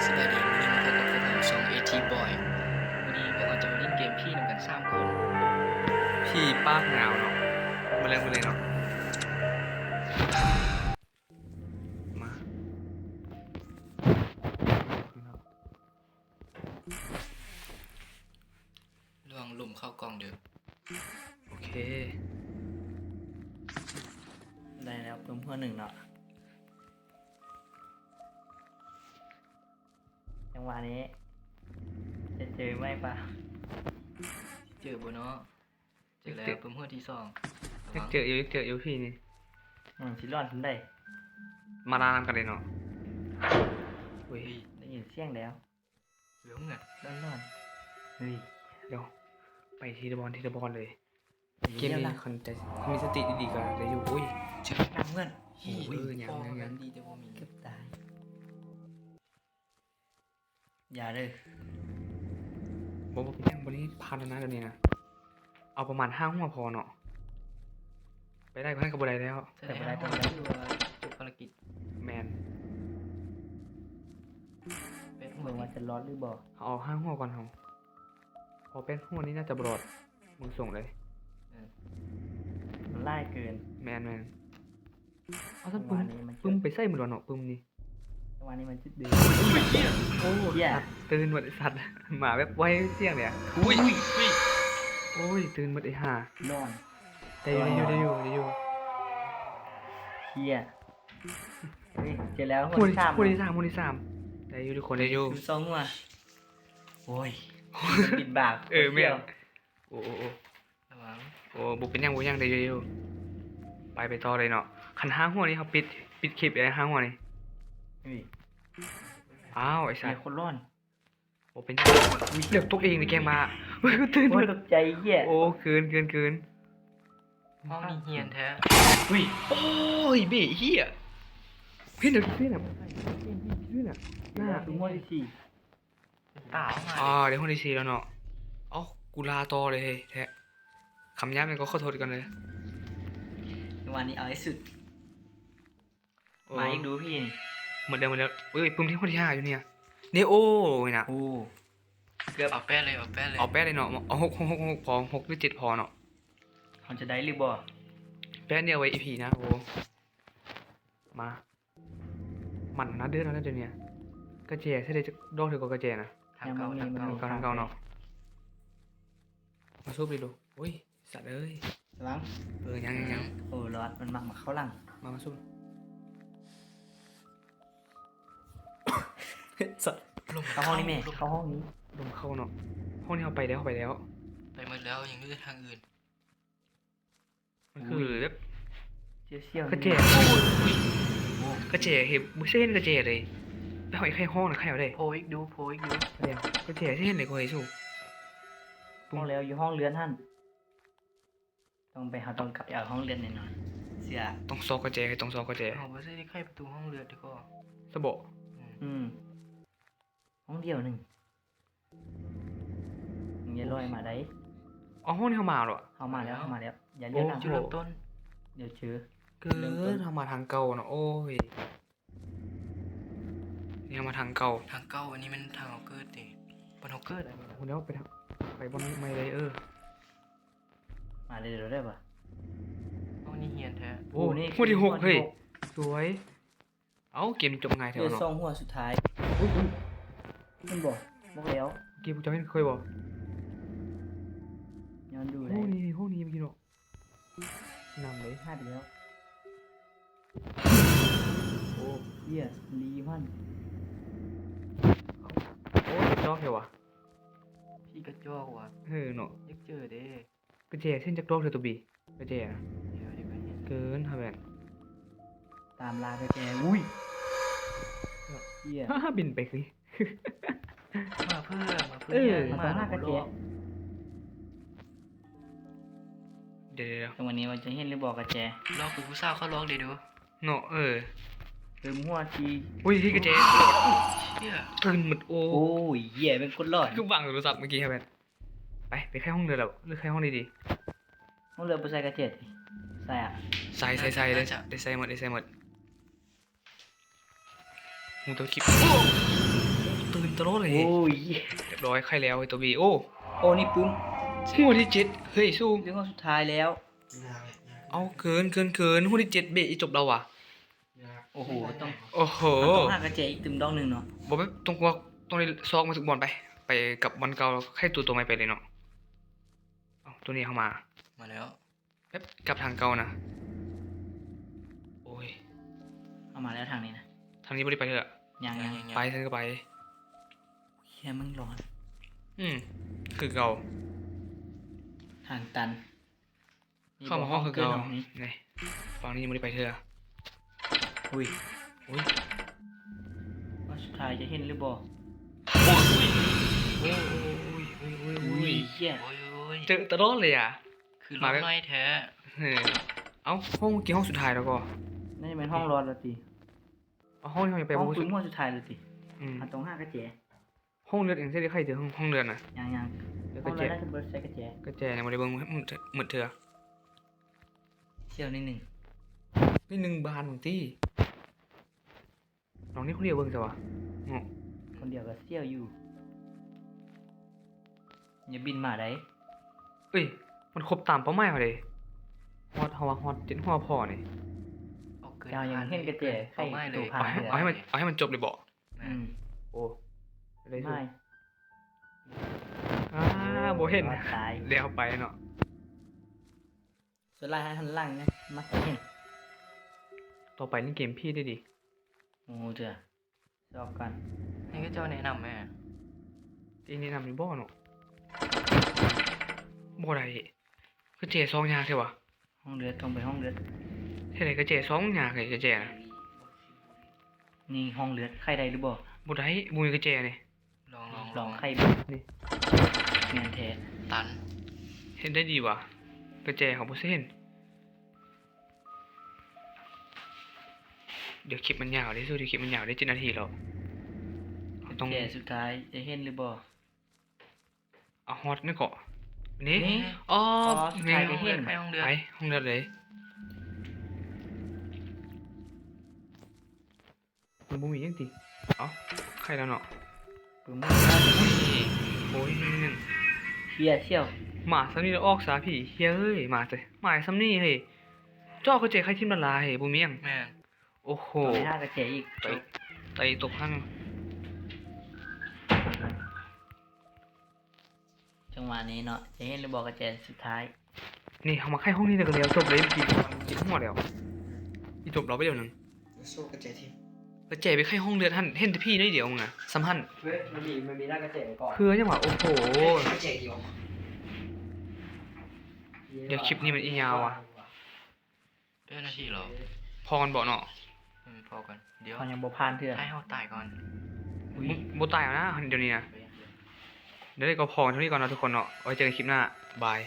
ສະບາຍດີ ມື້ນີ້ມາພົບກັບພວກເຮົາຊ່ອງ ເອທີ ບອຍ ມື້ນີ້ພວກເຮົາຈະມາຫຼິ້ນເກມຜີນຳກັນສາມຄົນ ຜີປາກຍາວເນາະ ມື້ແລກມື້ແລກເນາະ ມາ ລະວັງລົມເຂົ້າກ່ອງເດີ້ ໂອເຄ ໄດ້ແລ້ວ ປຶ້ມຫົວໜຶ່ງເນາະ. ຈັງຫວະນີ້ຈະເຈີໄໝປະ ເຈີບໍ່ເນາະ ເຈີແລ້ວ ເບິ່ງຫົວທີສອງ ຍັງເຈີຢູ່ ຍັງເຈີຢູ່ພີ້ນີ້ ມັນຊິລອດຊັ້ນໃດ ມາລານຳກັນເດ້ເນາະ ອຸ້ຍ ໄດ້ຍິນສຽງແລ້ວ ເລື່ອງເງິນ ລອດໆ ເຮີ້ຍ ດຽວ ໄປທີລະບ່ອນ ທີລະບ່ອນເລີຍ ເກມນີ້ຄັນໃຈ ຄັນມີສະຕິດີໆກໍໄດ້ຢູ່ ອຸ້ຍ ເຈີນຳເງິນ ໂອ້ຍ ຍັງ ຍັງ ຍັງ ດີແຕ່ບໍ່ມີ ເກືອບຕາຍ. ຢ່າເດີ້ ບໍ່ ບໍ່ເປັນຫຍັງ ບໍ່ໄດ້ພາດແລ້ວນະ ດຽວນີ້ນະ ເອົາປະມານຫ້າຫົວພໍເນາະ ໄປໄດ້ກວ່ານັ້ນກໍບໍ່ໄດ້ແລ້ວ ແຕ່ໄດ້ຫ້າຫົວຖືວ່າຈົບພາລະກິດ ແມ່ນ ແປດຫົວ ເບິ່ງວ່າຈະລອດຫຼືບໍ່ ເຮົາເອົາຫ້າຫົວກ່ອນເຮົາ ເພາະແປດຫົວນີ້ໜ້າຈະບໍ່ລອດ ເບິ່ງຊົງເລີຍ ເອີ ມັນຫຼາຍເກີນ ແມ່ນໆ ເອົາຊັ້ນປຶ້ມ ປຶ້ມໄປໃສໝົດແລ້ວເນາະ ປຶ້ມນີ້ ຈັງຫວະນີ້ມັນຊິດຶງ ໂອ້ຍ ເຮີ້ຍ ຕື່ນໝົດໄອ້ສັດ ໝາແບບໄວສຽງເລີຍ ອຸ້ຍ ໂອ້ຍ ຕື່ນໝົດໄອ້ຫ່າ ນອນ ໄດ້ຢູ່ ໄດ້ຢູ່ ໄດ້ຢູ່ ໄດ້ຢູ່ ເຮີ້ຍ ເຮີ້ຍ ເຈີແລ້ວ ຫົວທີສາມ ຫົວທີສາມ ຫົວທີສາມ ໄດ້ຢູ່ທຸກຄົນ ໄດ້ຢູ່ ສອງຫົວ ໂອ້ຍ ມັນບິດບາກ ເອີ ແມ່ນ ໂອ້ ໂອ້ ໂອ້ ລະວັງ ໂອ້ ບໍ່ເປັນຫຍັງ ບໍ່ເປັນຫຍັງ ໄດ້ຢູ່ ໄປ ໄປຕໍ່ເລີຍເນາະ ຄັນຫ້າຫົວນີ້ເຮົາປິດ ປິດຄລິບເລີຍ ຫ້າຫົວນີ້ ນີ້ ອ້າວ ໄອ້ສັດ ໂຄດຮ້ອນ ບໍ່ເປັນຫຍັງ ດຽວຕົກເອງນີ້ແກງໝາ ໂອ້ຍ ຕື່ນ ໂອ້ຍ ຕົກໃຈເຮີ້ຍ ໂອ້ ເກີນ ເກີນ ເກີນ ຫ້ອງນີ້ຮຽນແທ້ ອຸ້ຍ ໂອ້ຍ ເບ້ເຮີ້ຍ ເຫັນແລ້ວ ເຫັນແລ້ວ ເຫັນແລ້ວ ໜ້າ ຄືງວດທີສີ່ ຕາອອກມາ ອ່າ ໄດ້ຮອດທີສີ່ແລ້ວເນາະ ເອົ້າ ກູລາຕໍ່ເລີຍແທ້ ຄຳຫຍາບຫຍັງກໍຂໍໂທດກ່ອນເດີ ວັນນີ້ເອົາໃຫ້ສຸດ ໂອ້ ມາອີກດູພີ້ ໝົດແລ້ວ ໝົດແລ້ວ ເອີຍ ປຶ້ມທີ່ຮອດທີຫ້າຢູ່ນີ້ ເນໂອ ນີ້ນະ ໂອ້ ເກືອບ ເອົາແປດເລີຍ ເອົາແປດເລີຍ ເອົາແປດເລີຍເນາະ ເອົາຫົກ ຫົກ ຫົກ ຫົກ ພໍ ຫົກຫຼືເຈັດພໍເນາະ ເຮົາຈະໄດ້ຫຼືບໍ່ ແປດນີ້ເອົາໄວ້ອີພີໜ້າ ໂອ້ ມາ ມັນໜ້າເດືອດແລ້ວນະ ດຽວນີ້ ກະແຈໃຊ້ໄດ້ຈັກດອກເທື່ອກໍກະແຈນະ ທາງເກົ່າ ທາງເກົ່າ ທາງເກົ່າເນາະ ມາສູບດີດູ ໂອ້ຍ ສັດເອີຍ ລະວັງ ເອີ ຍັງ ຍັງ ຍັງ ໂອ້ ລອດ ມັນມັກມາເຂົ້າຫຼັງ ມາ ມາສູບ ສັດ ລົມ ເຂົ້າຫ້ອງນີ້ແມ່ ລົມ ເຂົ້າຫ້ອງນີ້ ລົມເຂົ້າເນາະ ຫ້ອງນີ້ເຮົາໄປແລ້ວ ເຮົາໄປແລ້ວ ໄປໝົດແລ້ວ ຍັງເຫຼືອທາງອື່ນ ມັນຄືແບບ ກະແຈ ກະແຈ ເຫັນ ບໍ່ເຄີຍເຫັນກະແຈເລີຍ ໄປຫ້ອງ ໃຫ້ຫ້ອງນະ ໃຫ້ເອົາເດ້ ໂພອີກດູ ໂພອີກດູ ກະແຈຊິເຫັນໄດ້ກໍໃຫ້ສູບ ບອກແລ້ວ ຢູ່ຫ້ອງເລື່ອນຫັ້ນ ຕ້ອງໄປ ເຮົາຕ້ອງກັບໄປເອົາຫ້ອງເລື່ອນແນ່ນອນ ເຊື່ອ ຕ້ອງຊອກກະແຈ ຕ້ອງຊອກກະແຈ ເຮົາບໍ່ໃຊ້ໄຂປະຕູຫ້ອງເລືອດດີກວ່າ ຊະບໍ ອືມ ອືມ ຫ້ອງດຽວໜຶ່ງ ຢ່າລອຍມາໄດ໋ ເອົ້າ ຫ້ອງນີ້ເຮົາມາແລ້ວ ເຮົາມາແລ້ວ ເຮົາມາແລ້ວ ຢ່າລຽນຫຼັງ ຈຸດເລີ່ມຕົ້ນ ດຽວເຈີ ເກີນ ເຮົາມາທາງເກົ່າເນາະ ໂອ້ຍ ນີ້ເຮົາມາທາງເກົ່າ ທາງເກົ່າ ອັນນີ້ແມ່ນທາງເຮົາເກີດເດ ບ່ອນເຮົາເກີດ ອັນນີ້ນະ ໂອ້ ແລ້ວໄປທາງ ໄປບ່ອນໃໝ່ໄດ໋ ເອີ ມາເລື້ອຍໆ ໄດ້ປະ ຫ້ອງນີ້ຮຽນແທ້ ໂອ້ ໂອ້ ນີ້ ຫົວທີຫົກ ຫົວທີຫົກ ເຮີ້ຍ ສວຍ ເອົ້າ ເກມຈົບງ່າຍແທ້ເນາະ ເຫຼືອສອງຫົວສຸດທ້າຍ ອຸ້ຍ ເຫັນບໍ່ ບອກແລ້ວ ເກມເຈົ້າເຫັນຂ້ອຍບໍ່ ຍ້ອນດູ ໂອ້ ໄດ້ ນີ້ ຫ້ອງນີ້ເມື່ອກີ້ເນາະ ນຳເລີຍ ຫາຍໄປແລ້ວ ໂອ້ ເຮີ້ຍ ລີພັນ ໂອ້ ກະຈອກແທ້ຫວາ ຜີກະຈອກຫວາ ເອີ ເນາະ ຢາກເຈີເດ້ ກະແຈເສັ້ນຈັກດອກເທື່ອໂຕບີ ກະແຈນະ ເກີນຫາແບນ ຕາມລ່າກະແຈ ອຸ້ຍ ເນາະ ເຮີ້ຍ ຫາ ຫາ ບິນໄປຄື ມາເພື່ອ ມາເພື່ອ ເອີ ຫຍັງ ມາຫາກະແຈ ດຽວໆໆ ຈັງຫວະນີ້ວ່າຈະເຫັນຫຼືບໍ່ກະແຈ ລອກເປັນຜູ້ສາວເຂົາລອກເດ້ດູ ເນາະ ເອີ ເຕີມຫົວທີ ອຸ້ຍ ກະແຈ ເຮີ້ຍ ຕື່ນໝົດ ໂອ້ ໂອ້ຍ ເຮີ້ຍ ແມ່ນຄົນຫຼອນ ຄືວາງໂທລະສັບເມື່ອກີ້ຫັ້ນແມ່ນ ໄປ ໄປໄຂຫ້ອງເລືອດແລ້ວ ຫຼືໄຂຫ້ອງນີ້ດີ ຫ້ອງເລືອດບໍ່ໃສ່ກະແຈຕິ ໃສ່ອະ ໃສ່ ໃສ່ ໃສ່ ໜ້າຈະ ໄດ້ໃສ່ໝົດ ໄດ້ໃສ່ໝົດ ຮູ້ແຕ່ວ່າຄລິບ ໂອ້ ຕື່ນຕະຫຼອດເລີຍ. ໂອ້ຍ ຮຽບຮ້ອຍ ໄຂ້ແລ້ວ ເຮີ້ຍ ໂຕບີ. ໂອ້ ໂອ້ ນີ້ປຶ້ມ ຫົວທີເຈັດ. ເຮີ້ຍ ສູ້ ເລື່ອງຫົວສຸດທ້າຍແລ້ວ. ເອົາ ເກີນ ເກີນ ເກີນ ຫົວທີເຈັດ ເບະອີ່ຈົບແລ້ວຫວາ. ໂອ້ໂຫ ຕ້ອງ ໂອ້ໂຫ ຕ້ອງຫາກະແຈອີກຕື່ມດອກໜຶ່ງເນາະ. ບໍ່ ແບບ ຕ້ອງກວາ ຕ້ອງໄດ້ຊອກມາທຸກບ່ອນ. ໄປ ໄປກັບບ່ອນເກົ່າ ໃຫ້ໂຕ ໂຕໃໝ່ໄປເລີຍເນາະ. ເອົາ ໂຕນີ້ເຮົາມາ ມາແລ້ວ. ແບບກັບທາງເກົ່ານະ. ໂອ້ຍ ເຮົາມາແລ້ວທາງນີ້ນະ. ທາງນີ້ບໍ່ໄດ້ໄປເທື່ອ. ຍັງ ຍັງ ຍັງ ຍັງ ໄປ ທາງນີ້ກໍໄປ. ເຮີ້ຍ ມັນຮ້ອນ. ອືມ ຄືເກົ່າ ທາງຕັນ. ເຂົ້າມາຫ້ອງຄືເກົ່າ. ນີ້ ຝັ່ງນີ້ຍັງບໍ່ໄດ້ໄປເທື່ອ. ອຸ້ຍ ອຸ້ຍ ວ່າສຸດທ້າຍຈະເຫັນຫຼືບໍ່? ໂອ້ຍ ໂອ້ຍ ໂອ້ຍ ໂອ້ຍ ເຮີ້ຍ ເຈີຕະຫຼອດເລີຍອະ. ຄືມາແບບນ້ອຍແທ້. ເອີ ເອົ້າ ຫ້ອງກີ້ຫ້ອງສຸດທ້າຍແລ້ວກໍ ໜ້າຈະແມ່ນຫ້ອງລອດແລ້ວຕິ. ເອົ້າ ຫ້ອງນີ້ເຮົາຍັງໄປບໍ່ສຸດ. ຫ້ອງປຶ້ມຫົວສຸດທ້າຍແລ້ວຕິ. ອືມ ເຮົາຕ້ອງຫາກະແຈ. ຫ້ອງເລືອດຍັງໃຊ້ໄດ້ໄຂເທື່ອ ຫ້ອງ ຫ້ອງເລືອດນະ. ຍັງ ຍັງ ແລ້ວກະແຈ ຫ້ອງເລືອດໜ້າຈະບໍ່ໄດ້ໃຊ້ກະແຈ. ກະແຈຍັງບໍ່ໄດ້ເບິ່ງໝົດເທື່ອ. ສ່ຽວໜ້ອຍໜຶ່ງ ໜ້ອຍໜຶ່ງບານບາງຕິ. ນ້ອງນີ້ຄົນດຽວເບິ່ງຊະຫວາ. ໂອ້ ຄົນດຽວກະສ່ຽວຢູ່. ຢ່າບິນມາໄດ໋. ເອີຍ ມັນຄົບຕາມເປົ້າໝາຍເຮົາເດ. ຮອດ ເຮົາວ່າຮອດເຈັດຫົວພໍນີ້. ເຈົ້າຍັງເຫັນກະແຈໄຂໂຕຜ່ານເທື່ອ. ເອົາໃຫ້ມັນ ເອົາໃຫ້ມັນຈົບເລີຍບໍ? ອືມ ໂອ້ ໄດ້ຢູ່. ອາ ບໍ່ເຫັນ ຕາຍ ແລ້ວໄປເນາະ. ສ່ວນຫຼາຍໃຫ້ຫັນຫຼັງນະ ມັກເຫັນ. ຕໍ່ໄປຫຼິ້ນເກມຜີໄດ້ດີ. ໂອ້ ເທື່ອ ຊອກກ່ອນ. ໃຫ້ເຂົາເຈົ້າແນະນຳແມ້. ເອ ແນະນຳຢູ່ບໍ່ເນາະ? ບໍ່ໄດ້. ກະແຈຊອກຍາກແທ້ຫວາ. ຫ້ອງເລືອດ ຕ້ອງໄປຫ້ອງເລືອດ. ເຮັດໃດກະແຈຊອກຍາກເລີຍ ກະແຈນະ. ນີ້ຫ້ອງເລືອດ ໄຂໄດ້ຫຼືບໍ່? ບໍ່ໄດ້ ບໍ່ມີກະແຈນີ້. ລອງ ລອງ ລອງໄຂເບິ່ງ. ນີ້ ແມ່ນແທ້ ຕັນ. ເຮັດໄດ້ດີຫວາ. ກະແຈເຮົາບໍ່ເຫັນ. ດຽວຄລິບມັນຍາວເດ້ ດຽວຄລິບມັນຍາວເດ້ ເຈັດນາທີແລ້ວ. ເຮົາຕ້ອງ ແຈສຸດທ້າຍຈະເຫັນຫຼືບໍ່? ເອົາ ຮອດນີ້ເກາະ ນີ້. ອໍ ນີ້ ອໍ ສຸດທ້າຍໄປເຫັນ ໄປຫ້ອງເລືອດ ໄປຫ້ອງເລືອດເລີຍ. ມັນບໍ່ມີຫຍັງຕິ. ເອົ້າ ໄຂແລ້ວເນາະ. ໂອ້ຍ ເຮີ້ຍ ສ່ຽວ ມາສ່ຳນີ້ແລ້ວອອກຊະພີ້. ເຮີ້ຍ ມາແຕ່ ມາສ່ຳນີ້ເຮີ້ຍ. ເຈາະກະແຈໄຂຖິ້ມລະລາເຮີ້ຍ ບໍ່ມີຫຍັງ. ແມ່ນ. ໂອ້ໂຫ ຕ້ອງໄປຫາກະແຈອີກ. ໄຕ ໄຕຕົກຫັ້ນ. ຈັງຫວະນີ້ເນາະ ຈະເຫັນຫຼືບໍ່ກະແຈສຸດທ້າຍ. ນີ້ ເຮົາມາໄຂຫ້ອງນີ້ແລ້ວກະແລ້ວ ຈົບເລີຍ. ເມື່ອກີ້ເຈັດຫົວແລ້ວ ອີ່ຈົບລາວໄປດຽວໜຶ່ງ. ໂຊກະແຈທີ ກະແຈໄປໄຂຫ້ອງເລືອດຫັ້ນ ເຫັນແຕ່ຜີໜ້ອຍດຽວ ມຶງນະ ສ່ຳຫັ້ນ. ເຮີ້ຍ ມັນມີ ມັນມີໜ້າກະແຈໄວ້ກ່ອນ ເພື່ອຫຍັງຫວາ. ໂອ້ໂຫ ກະແຈດຽວ. ດຽວຄລິບນີ້ມັນອີ່ຍາວຫວາ. ເຈົ້າໜ້າທີ່ເຮົາ ພໍກັນບໍ່ເນາະ? ອືມ ພໍກັນ. ດຽວ ເຮົາຍັງບໍ່ຜ່ານເທື່ອ ໃຫ້ເຮົາຕາຍກ່ອນ. ບໍ່ ບໍ່ຕາຍເອົານະ ດຽວນີ້ນະ. ດຽວນີ້ກໍພໍກັນເທົ່ານີ້ກ່ອນເນາະທຸກຄົນເນາະ. ໄວ້ເຈີກັນຄລິບໜ້າ ບາຍ.